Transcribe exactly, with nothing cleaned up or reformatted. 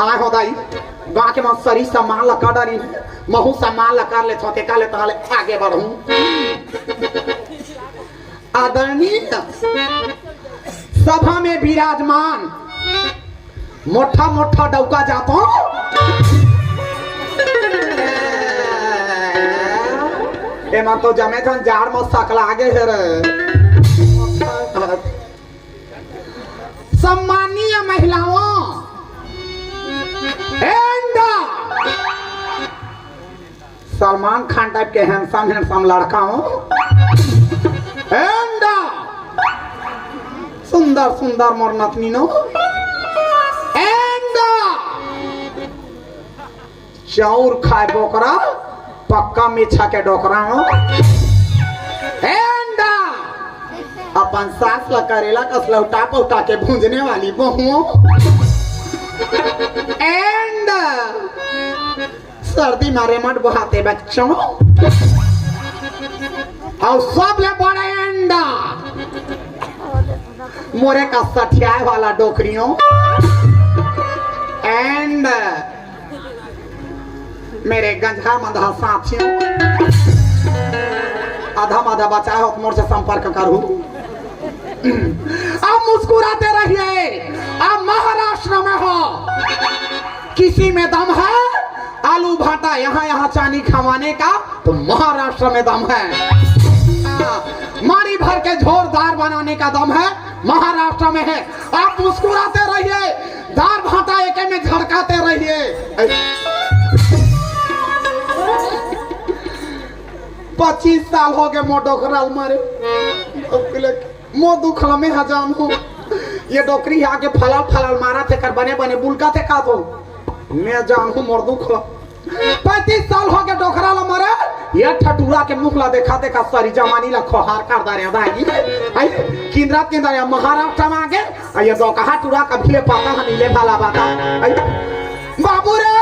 आय हो दाई, गा के मन सरी सम्मान ला कर डारिन, महू सम्मान ला कर लेथों, तेकर ले तहां ले आगे बढ़हूं। आदरणीय सभा में विराजमान मोठा मोठा डौका जातो, एमन तो जमे झन जाड़ म सकला गे हे रे। सम्मानीय महिलाओं and सलमान खान टाइप के handsome handsome लड़का हो and सुंदर सुंदर मोर नतनीनो and चाउर खाए बोकरा, पक्का मीछा के डोकरा हो। एंड अपन सास ला करेला कस लौटा पौटा के भूंजने वाली बहुओं। एंड सर्दी मारे मत बहाते बच्चों। और सब ले बड़े एंड मोरे का सठियाए वाला डोकरियों। एंड मेरे गंजहा मंदहा साथियों, आधा माधा बचा हो तो मोर से संपर्क करू। आप मुस्कुराते रहिए, आप महाराष्ट्र में हो, किसी में दम है आलू भाटा यहाँ यहाँ चानी खवाने का, तो महाराष्ट्र में दम है। हाँ, मारी भर के जोरदार बनाने का दम है, महाराष्ट्र में है। आप मुस्कुराते रहिए, दार भाटा एके में झड़काते रहिए। पच्चीस साल हो गए मोर डोकरा ल मरे। मो दुख ल में ह जानहूं। ये डोकरी आके फलाल फलाल मारा थे कर बने बने बुलका थे का तो। मैं जानहूं मोर दुख ल। पैंतीस साल हो गए डोकरा ल मरे। ये ठटुरा के मुख ला देखा देखा सारी जवानी ला खोहार कर डारे दाई। आई किंदरा किंदरा महाराष्ट्र में आगे। आई ये डोकहा टुरा कभी ले पाता है नीले भाला बाता। आई बाबू रे।